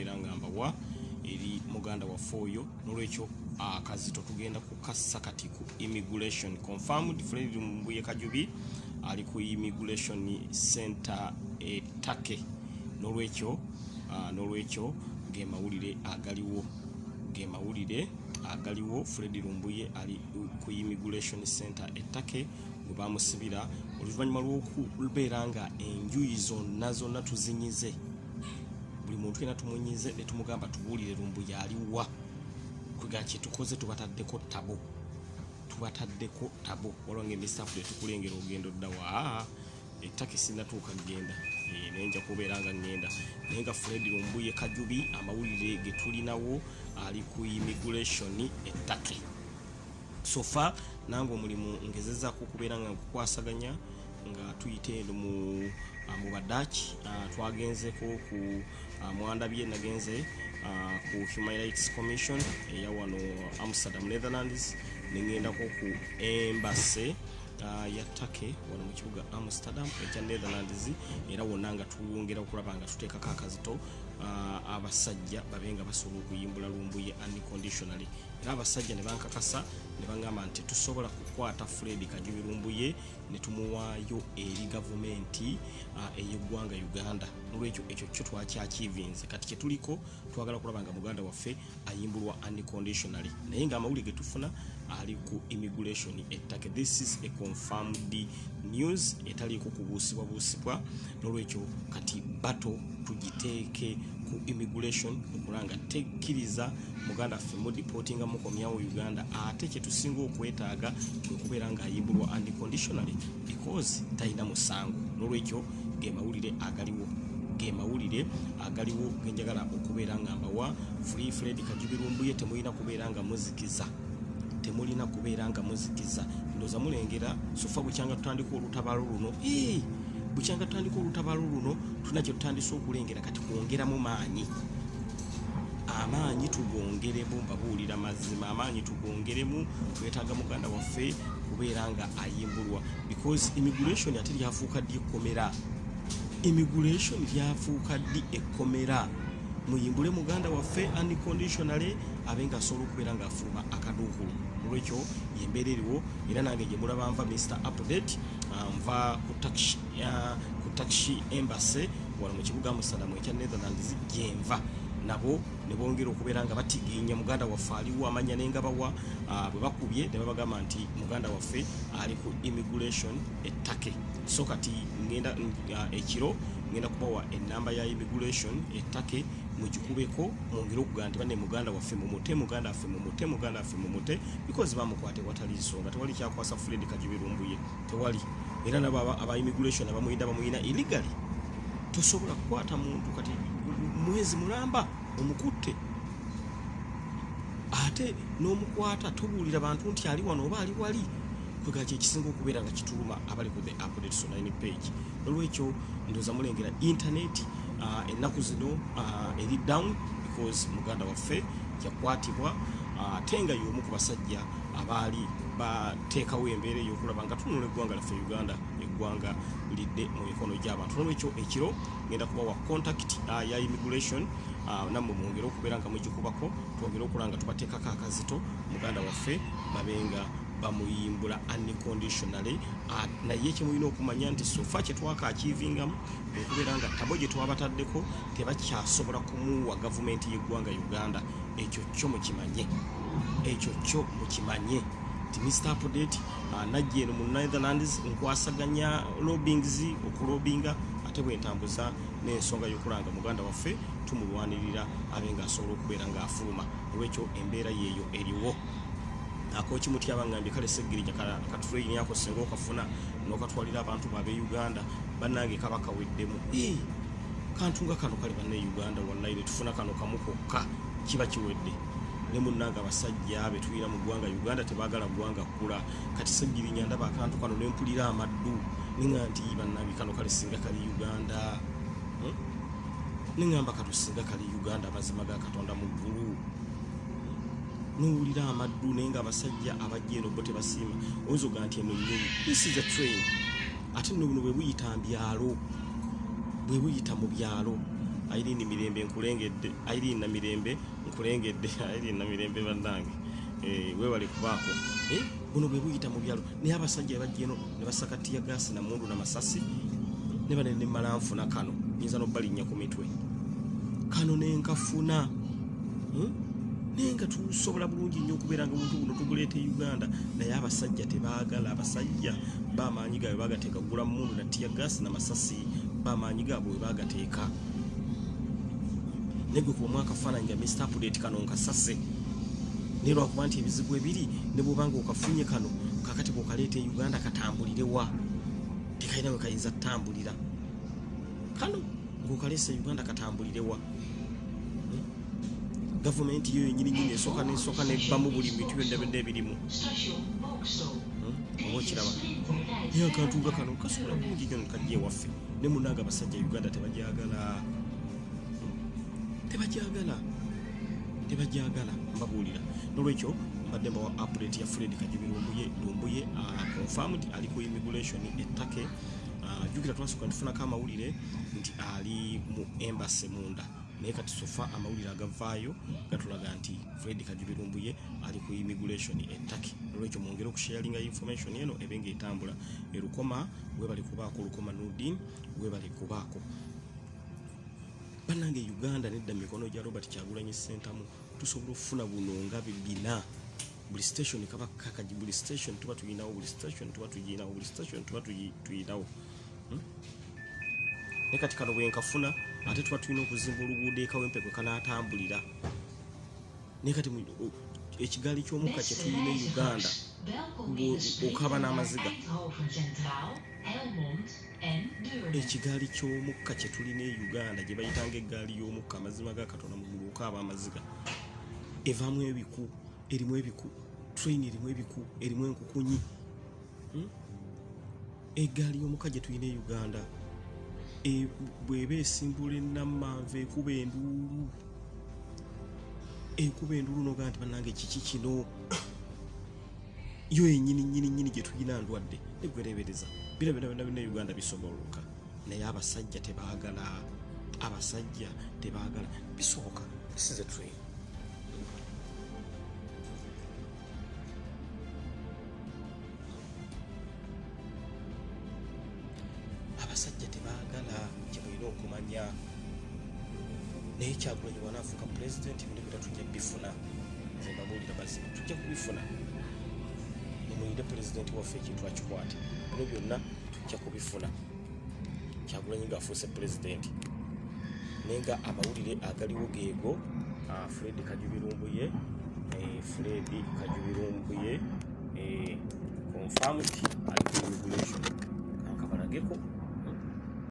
okubeera nga mbawa eri muganda waffe oyo. Nolwekyo akazito tugenda kukassa kati ku immigration. Confirmed, Fred Lumbuye Kajubi ali ku immigration center e Turkey. Nolwekyo ge mawulire agaliwo, ge mawulire agaliwo. Fred Lumbuye ali ku immigration center e Turkey, we bamusibira oluvannyuma lw'okubeera nga enjuyi zonna zonna tuzinyize, buli muntu yena tumunyize ne tumugamba, "Tubuulire, Lumbuye aliwa?" Kwega kyetukoze, tubataddeko tabo, tubataddeko tabo. Waliwo nga emisafu tetukulengera, ogenda oddawa ettaka? Sinatuuka kugenda, naye nja kubeera nga ŋŋenda. Naye nga Fred Lumbuye Kajubi, amawulire ge tulinawo, ali ku immigration e Turkey. So far nange omulimu ngezezaako okubeera nga nkukwasaganya nga tuyita eno mu Badaki. Twagenzeko ku mwandabye nagenze ku Human Rights Commission eya wano Amsterdam, Netherlands, neŋŋendako ku embassy ya Turkey wano mu kibuga Amsterdam ekya Netherlands. Era wonna nga tuwongera okulaba nga tuteekako akazito, abasajja babe nga basobola okuyimbula Lumbuye unconditionally. Era abasajja ne bankakasa ne baŋŋamba nti tusobola kukwata Fred Kajubi Lumbuye ne tumuwaayo eri gavumenti ey'eggwanga Uganda. Nolwekyo ekyo kyo twakyakivinze. Kati kyetuliko, twagala kulaba nga muganda waffe ayimbulwa unconditionally, naye ng'amawulire ge tufuna, ali ku immigration e Turkey. This is a confirmed news etaliiko kubuusibwabuusibwa. Nolwekyo kati bato tugiteeke ku immigration okulanga tekkiriza muganda ffe mudeportinga mukomyawo Uganda. Ate kyetusinga okwetaaga kwe kubeera ng'ayimbulwa unconditionally because talina musango. Nolwekyo ge mawulire agaliwo, ge mawulire agaliwo genjagala okubeera nga mbawa. Free Fred Kajubi Lumbuye. Temulina kubeera nga muzikiza, temulina kubeera nga muzikiza. Ndowooza mulengera so far bukyanga tutandika olutabaalo luno. Bukyanga tutandika olutabaalo luno, tulina kye tutandise okulengera. Kati kwongeramu maanyi, amaanyi tugongeremu. Mbabuulira mazima, amaanyi tugongeremu. Twetaaga muganda waffe kubeera nga ayimbulwa because immigration ate lyafuuka ddi ekkomera? Immigration lyafuuka ddi ekkomera? Muyimbule muganda waffe unconditionally, abe nga asobola okubeera ng'afuluma akaduukulu. Olwekyo yembeera eriwo. Era nange gye mulaba nva Mr Update, nva ku Turkish Embassy wano mu kibuga Amsterdam ekya Netherlands, gyenva nabo ne bongera okubeera nga batiginya muganda waffe aliwo. Amanya nenga bawa, bwe bakubye ne babagamba nti muganda waffe ali ku immigration e Turkey. So kati ngenda ekiro ngenda kubawa enamba ya immigration e Turkey, mugikubeko mwongere okugamba nti, "Bane, muganda waffe mumute, muganda waffe mumute, muganda waffe mumute," because bamukwate watali nsonga. Tewali kyakwasa Fred Kajubi Lumbuye, tewali. Era nabo aba immigration abamuyina, bamuyina illegally. Tosobola kukwata muntu kati mwezi mulamba omukutte, ate n'omukwata tobuulira bantu nti ali wano oba ali wali. Kwega kyekisinga okubeera nga kituluma abali ku The Updates Online page. Nolwekyo ndowooza mulengera internet ennaku zino eri down because muganda waffe yakwatibwa, ate nga y'omu ku basajja abaali bateekawo embeera ey'okulaba nga tunula eggwanga lyaffe Uganda, eggwanga lidde mu mikono gy'abantu. Nolwekyo ekiro ngenda kubawa contact ya immigration, nammwe mwongere okubeera nga mugikubako, twongere okulaba nga tubateekako akazito, muganda waffe babe nga bamuyimbula unconditionally. Naye kyemulina okumanya nti so far kyetwakachievingamu okubeera nga tabo gye twabataddeko, tebakyasobola kumuwa gavumenti y'eggwanga Uganda. Ekyo kyo mukimanye, ekyo kyo mukimanye nti Mr Update najja eno mu Netherlands nkwasaganya lobbyings, okulobinga, ate bwe ntambuza n'ensonga y'okulanga muganda waffe tumulwanirira abe ng'asobola okubeera ng'afuluma. Olwekyo embeera yeeyo eriwo. Akokimuti abangambye, kale Seggirija katrain ako singa okafuna n'okatwalira abantu babe Uganda, bannange kaba kaweddemu. Kantu nga kano kale banne Uganda, wallahi ne tufuna kano kamu kokka kiba kiwedde. Ne munnange abasajja be tulina mu ggwanga Uganda tebaagala ggwanga kkula. Kati Seggirinya ndaba akantu kano ne mpulira amaddu, ninga nti bannange kano kale singa kali Uganda, Neŋŋamba kano singa kali Uganda, amazima ga Katonda mu ggulu nowulira amaddu. Naye nga abasajja abajja eno bo tebasiima. Oyinza ogaa nti eno nnyonyi, this is a train. Ate nno buno bwe buyita mu byalo, bwe buyita mu byalo. Irene Mirembe nkulengedde, Irene Namirembe nkulengedde, Irene Namirembe bannange, weewale kubaako. Buno bwe buyita mu byalo, naye abasajja bajja eno ne basaka teargas na mundu na masasi ne bane ne mmala nfuna kano, nyinza n'obbalinnya ku mitwe kano ne nkafuna. Naye nga tusobola bulungi nnyo okubeera nga obuntu buno tubuleeta e Uganda, naye abasajja tebaagala. Abasajja bamaanyi gaabwe bagateeka kugula mmundu na teargas na masasi, bamaanyi gaabwe we bagateeka. Naye gwe kuba akafaananyi nga Mr Update kano nkasase, naye lwakuba nti ebizibu ebiri ne bw'oba nga okafunye kano kakati bw'okaleeta e Uganda katambulire wa? Tekalina we kayinza ttambulira. Kano ng'okaleese e Uganda katambulire wa? Gavumenti yo yennyini nnyini esooka n'esooka nebbamu buli bintu byonna byonna ebirimu. Oba okiraba, naye akantu nga kano kasobola bulungi nnyo kajja ewaffe. Ne munnange abasajja Uganda tebagyagala, tebagyagala, tebagyagala, mbabuulira. Nolwekyo mbadde mbawa update ya Fred Kajubi Lumbuye. Lumbuye confirmed ali ku immigration e Turkey. Jjukira twasooka ntufunako amawulire nti ali mu embassy munda, naye kati so far amawulire agavaayo gatulaga nti Fred Kajubi Lumbuye ali ku immigration e Turkey. Nolwekyo mwongere okusharinga information eno ebe ng'etambula. Erukoma webale kubaako, Lukoma Nurdin webale kubaako. Bannange Uganda nedda mu mikono gya Robert Kyagulanyi Ssentamu tusobola okufuna buno nga bibina. Buli station kaba kakaji, buli station tuba tuyinawo, buli station tuba tuyinawo, buli station tuba tuyinawo. Naye kati kano bwe nkafuna ate tuba tulina okuzimba oluguudo e Kawempe kwe kanaatambulira. Naye kati ekigaali ky'omukka kye tulina e Uganda okaba n'amaziga. Ekigaali ky'omukka kye tulina e Uganda gye bayitanga eggaali y'omukka, amazima ga Katonda mu ggulu okaaba amaziga. Evaamu ebiku, erimu ebiku, train erimu ebiku, erimu enkukunyi. Eggaali y'omukka gye tulina e Uganda bw'eba esimbula ennammanvu ekuba enduulu, ekuba enduulu n'ogamba nti bannange kiki kino? Yo yennyini nnyini nnyini gye tulina ndwadde negwerebereza. Bino byonna byonna byonna Uganda bisoboluka, naye abasajja tebaagala, abasajja tebaagala. Bisoboka. This is a train. Abasajja tebaagala, kye mulina okumanya. Naye Kyagulanyi bw'anaafuuka pulezidenti ebintu byonna tujja bifuna. Nze mbabuulira mazima, tujja kubifuna. Mumulinde pulezidenti waffe ekintu akikwate, bino byonna tujja kubifuna Kyagulanyi ng'afuuse pulezidenti. Naye nga amawulire agaliwo geego, Fred Kajubi Lumbuye, Fred Kajubi Lumbuye confirmed ali ku immigration. Kankabalageko.